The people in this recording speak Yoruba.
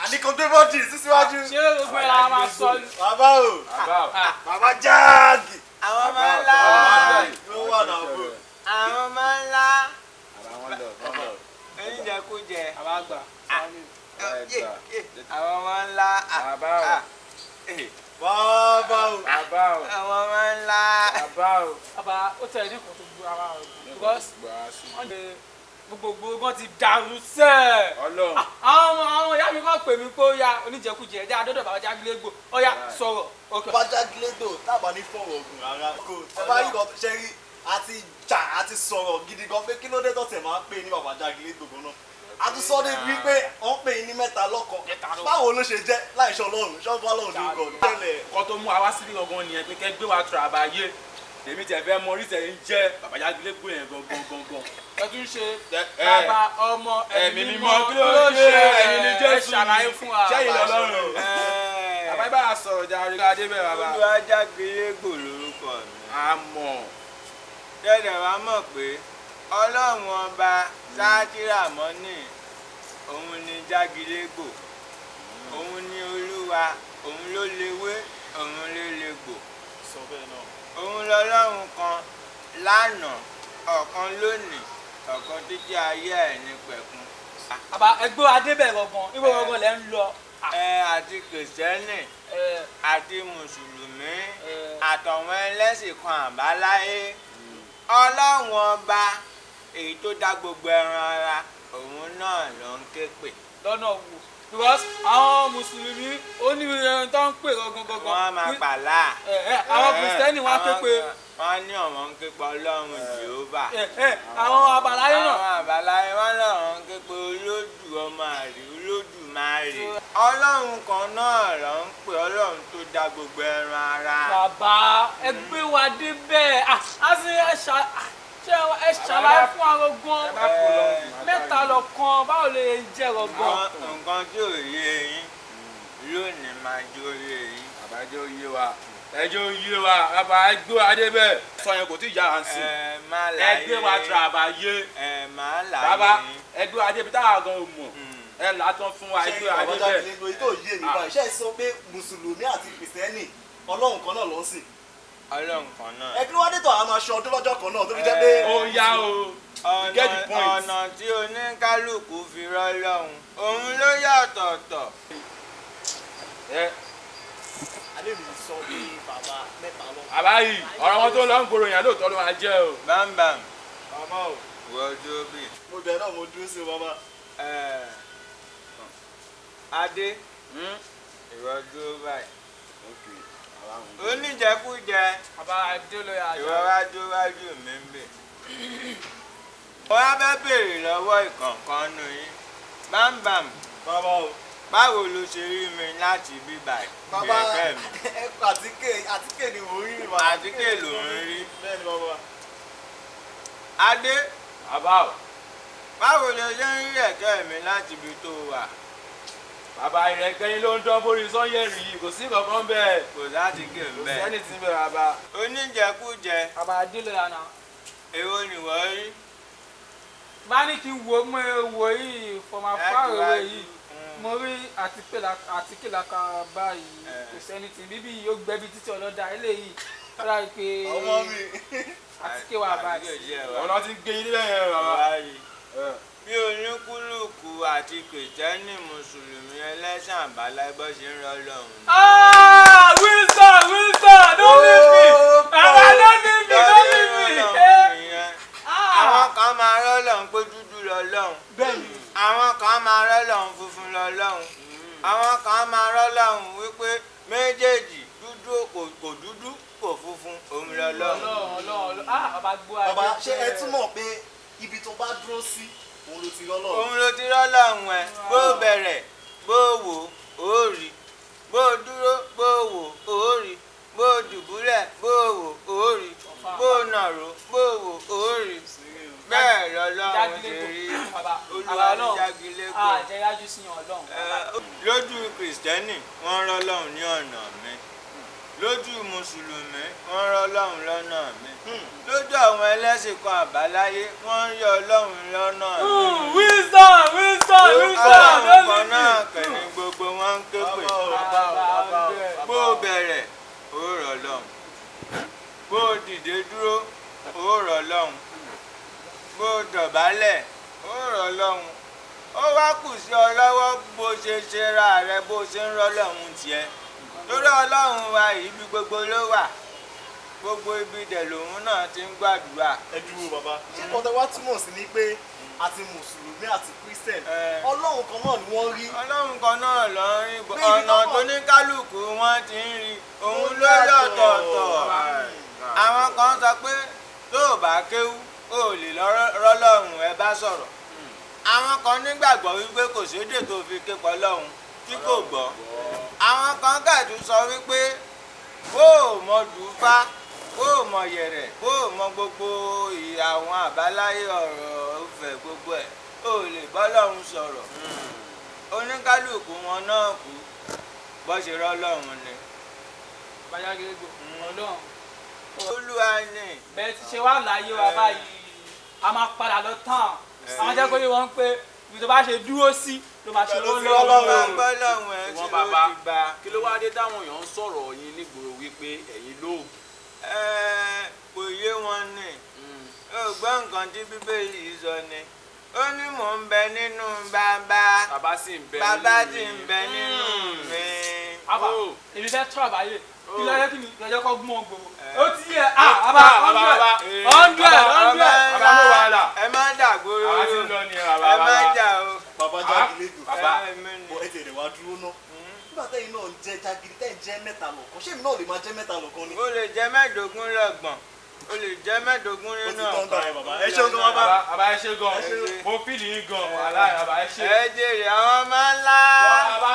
Àní kò gbé body síwájú. Ṣé gbogbo ẹ̀ la máa sọ ni? Bàbá o. Bàbá o. Bàbá jáàgì. Àwọn ọmọ ńlá. Ló wà náà bò. Àwọn ọmọ ńlá. Bàbá wọn lọ, wọn lọ. Oníjẹkújẹ. Bàbá àgbà. Àwọn ọmọ ńlá. Bàbá o. Bàbá o. Bàbá o. Àwọn ọmọ ńlá. Bàbá o. Bàbá, ó tẹ̀lé ní nǹkan tó gbé ara rẹ̀ because wọ́n lè gbogbogbò gan ti dàrú sẹ́ẹ̀. Ọlọ́run. Àwọn ìyá mi kàn pè mí pé ó yá, oníjẹkújẹ, ẹ̀jẹ̀ àdọ́dọ̀ bàbá Jágílégbò, ó yá sọ̀rọ̀. Bàbá Jágílégbò tábà ní fọ̀rọ̀ ògùn rárá. Kò tẹ bá rí nǹkan ṣe rí àti jà àti sọ̀rọ̀ gidi gan pé kí ló dé tọ̀tẹ̀ máa ń pè ní bàbá Jágílégbò gan náà. A tún sọ débi wípé wọ́n pè ní mẹ́ta lọ́kan. Báwo ló ṣe jẹ́ láìṣọ́ Ọlọ́run? Ṣọ́ọ́bù Ọlọ́run ní orúkọ ni. Nǹkan tó mú wa wá síbí gangan nìyẹn pé kẹ́ gbé wa tùràbàyè. Èmi tẹ̀ fẹ́ mọ oríṣi ẹ̀ ń jẹ́ bàbá Jágílégbò yẹn gangan gangan. Ẹ tún ṣe bàbá, ọmọ, ẹ̀mí mímọ́, kí ló ṣe ẹ̀yin ni Jésù? Ṣàlàyé fún wa. Ṣẹ́yìn lọ́lọ́run. Bàbá ibà sọ̀rọ̀ jàre ká dé bẹ́ẹ̀ bàbá. Olúwajágílégbò lórúkọ mi. Àmọ́. Tẹ́lẹ̀ wá mọ̀ pé Ọlọ́run ọba Sátíràmọ́nì òun ni Jágílégbò, òun ni Olúwa, òun ló lewé, òun ló legbò. Sọ bẹ́ẹ̀ náà. Òun lọ́lọ́run kan lánàá, ọ̀kan lónìí, ọ̀kan títí ayé ẹ̀ ní pẹ̀kun. Bàbá, ẹgbẹ́ adébẹ̀ gangan, ibo gangan lẹ́ ń lọ? Ẹ àti kìrìsìtẹ́nì àti mùsùlùmí àtọ̀wọn ẹlẹ́sìn kan àbáláyé, Ọlọ́run ọba èyí tó dá gbogbo ẹran ara, òun náà ló ń ké pè. Lọ́nà wo? Because àwọn mùsùlùmí ó ní ẹran tó ń pè gangan gangan. Wọ́n á máa pàlà. Àwọn kìrìsìtẹ́nì wọ́n á ké pè. Wọ́n ní àwọn ń ké pe Ọlọ́run Jèhófà. Àwọn àbáláyé náà. Àwọn àbáláyé wọ́n lọ́run ń ké pe Olódù ọmọ àrè, Olódùmarè. Ọlọ́run kan náà ló ń pè, Ọlọ́run tó dá gbogbo ẹran ara. Bàbá, ẹ gbé wa débẹ̀. A sì ẹ ṣàlàyé fún àwọn gan. Mẹ́ta lọ̀kan, báwo lè jẹ́ gangan? Nǹkan tí ò yé yín lónìí máa jó yé yín. Bàbá, jẹ́ ó yé wa. Ẹ jẹ́ ó yé wa, bàbá, ẹ gbé wa débẹ̀. Sọ yẹn kò tí ì yára sí. Ẹ má láyé. Ẹ gbé wa tùràbàyè. Ẹ má láyé. Bàbá, ẹ gbé wa débi táwa gan ò mọ̀. Ẹ là á tán fún wa, ẹ gbé wa débẹ̀. Ṣé bàbá Jágílégbò tó yé mi báyìí? Ṣé ẹ sọ pé mùsùlùmí àti kìrìsìtẹ́nì Ọlọ́run kan náà ló ń sìn? Ọlọ́run kan náà. Ẹ kí ló wá dé tó àwọn aṣọ ọdún lọ́jọ́ kan náà tó fi jẹ́ pé. Ó yá o. You get the point. Ọ̀nà tí oníkálukú fi rọ́lọ́run, òun ló yàtọ̀ọ̀tọ̀. Adé mi sọ pé bàbá mẹ́ta lọ. Bàbá yìí, ọ̀rọ̀ wọn tó lọ ń gbòòrò yẹn lóòótọ́ ló máa jẹ́ o. Bámbàm. Bàbá o. Wọ́n dúró bí. Mo bẹ̀ náà, mo dúró sí o bàbá. Adé, ìwọ dúró báyìí. Oníjẹkújẹ. Bàbá, Adé ló yà. Ìwọ wá dúró wájú mi ń bè. Mo wá fẹ́ béèrè lọ́wọ́ ìkọ̀ọ̀kan nù yín. Bámbàm. Bàbá o. Báwo ló ṣe rí mi láti bí báyìí? Bàbá, Ìrẹ̀kẹ́ mi. àtíkè àtíkè ni mò ń rí bàbá. Àtíkè ló ń rí. Bẹ́ẹ̀ni bàbá. Adé. Bàbá o. Báwo ló ṣe ń rí ẹ̀kẹ́ mi láti ibi tó wà? Bàbá, ìrẹ̀kẹ́ yín ló ń dán bórí sọ́yẹ̀rì yìí, kò sí kankan bẹ́ẹ̀. Kò láti gé ń Kò bẹ́ẹ̀. sẹ́ni tí ń bẹ̀ bàbá. Oníjẹkújẹ. Bàbá, Adé ló yà náà. Èwo ni wọ́n rí? Bá ní kí n wo mú ewo yìí fọmọ fáwọwé yìí, mo rí àtíkè laka báyìí, kò sẹ́ni tí bíbí yìí ó gbẹ́bí títí ọlọ́dà eléyìí ó dà pé Ọmọ mi. àtíkè wà báyìí. Ọ̀nà ti gbé yín níbẹ̀ yẹn bàbá. Bí oníkúlùkù àti kìrìtẹ́nì, mùsùlùmí, ẹlẹ́sìn àbáláyé bọ́ ṣe ń rọ́ lọ́hùn. Ah, wisdom, wisdom, don't leave me. Bàbá, don't leave me, don't leave me. Àwọn kan máa rọ́ lọ́hùn pé dúdú lọ́lọ́hùn. Bẹ́ẹ̀ni. Àwọn kan máa rọ́ lọ́hùn funfun lọ́lọ́hùn. Àwọn kan máa rọ́ lọ́hùn wípé méjèèjì, dúdú kò dúdú kò funfun, òun lọ́lọ́hùn. Ọlọ́run, Ọlọ́run, ah, bàbá gbọ́ adé. Bàbá, ṣé ẹ túmọ̀ pé ibi tó bá dúró sí òun ló ti rọ́ lọ́hùn? Òun ló ti rọ́ lọ́hùn ẹ. Bó bẹ̀rẹ̀, bó wò ó rí. Bó dúró, bó wò ó rí. Bó dùbúlẹ̀, bó wò ó rí. Bó nàró, bó wò ó rí. Bẹ́ẹ̀ lọ́lọ́run ṣe rí. Olúwa ní Jágílégbò. Àjẹyájú sí Ọlọ́run. Lójú kìrìsìtẹ́nì, wọ́n rọ́ lọ́hùn ní ọ̀nà mi. Lójú mùsùlùmí, wọ́n rọ́ lọ́hùn lọ́nà mi. Lójú àwọn ẹlẹ́sìn kan àbáláyé, wọ́n ń rí Ọlọ́run lọ́nà mi. Wisdom, wisdom, wisdom, Ọlọ́run kan náà kẹ̀ ní gbogbo dọ̀bálẹ̀ ó rọ̀ lọ́hùn. Ó wá kù sí ọ lọ́wọ́ bó ṣe ṣe ra rẹ bó ṣe ń rọ́ lọ́hùn tiẹ̀. Torí Ọlọ́run wa ibi gbogbo ló wà, gbogbo ibi dẹ̀ lòun náà ti ń gbàdúrà. Ẹ dúró bàbá, ṣé kọ́tẹ́ wá túmọ̀ sí ni pé àti mùsùlùmí àti christian Ọlọ́run kan náà ni wọ́n rí? Ọlọ́run kan náà ló ń rí, ọ̀nà tó ní kálukú wọn ti ń rí òun ló yọ̀tọ̀ọ̀tọ̀. Àwọn kan sọ pé tó o bá kéwú o lè rọ́lọ́run ẹ bá sọ̀rọ̀. Àwọn kan nígbàgbọ́ wípé kò sédè tó fi ké pọ̀ lọ́hùn tí kò gbọ́. Àwọn kan kàtú sọ wípé bó o mọ dùfá, bó o mọ yẹ̀rẹ̀, bó o mọ gbogbo àwọn àbáláyé ọ̀rọ̀ ọ̀fẹ́ gbogbo ẹ̀, o lè bọ́lọ́run sọ̀rọ̀. Oníkálukú wọn náà kú bó ṣe rọ́lọ́run ni. Bàbá Jágilégbò, Ọlọ́run. Olúwa ni. Bẹ́ẹ̀ ti ṣe wá láyé wa báyìí, a máa padà lọ tán. Àwọn jẹ́ kó yé wọn pé ibi tó bá ṣe dúró sí ló máa ṣe lọ́wọ́. Bọ́lọ́run ẹ̀ ṣe ló ti bá. Kí ló wá dé táwọn èèyàn ń sọ̀rọ̀ yín nígboro wípé ẹ̀yin lóògùn? Kò yé wọn ni. Ó gbọ́ nǹkan tí Bíbélì sọ ni. Ó ní mò ń bẹ nínú bàbá. Bàbá sì ń bẹ nínú mi. Bàbá sì ń bẹ nínú mi. Àbá, èmi fẹ́ tọ́ àbáyé. Kí ló yẹ kí mi lọ́jọ́ kọ́ gún ọgbọ̀n? Ó ti yẹ àbá 100 100. Bàbá ló wà là. Ẹ má dàgbòrò. Àwa ti ń lọ ni bàbá. Ẹ má jà o. Bàbá Jágilégbò, bàbá bọ̀ ẹ tẹ̀lé wa dúró ná. Nígbà tẹ́yìn náà ń jẹ́ Jágilé, tẹ́yìn jẹ́ mẹ́ta lọ̀kan, ṣé èmi náà lè máa jẹ́ mẹ́ta lọ̀kan ni? O lè jẹ́ 15 lọ́gbọ̀n, o lè jẹ́ 15 nínú ọ̀kan. Ẹ ṣeun gan bàbá. Bàbá ẹ ṣe gan, mo fìlì yín gan, wàhálà bàbá ẹ ṣe. Ẹ jèrè àwọn ọmọ ńlá. Bàbá.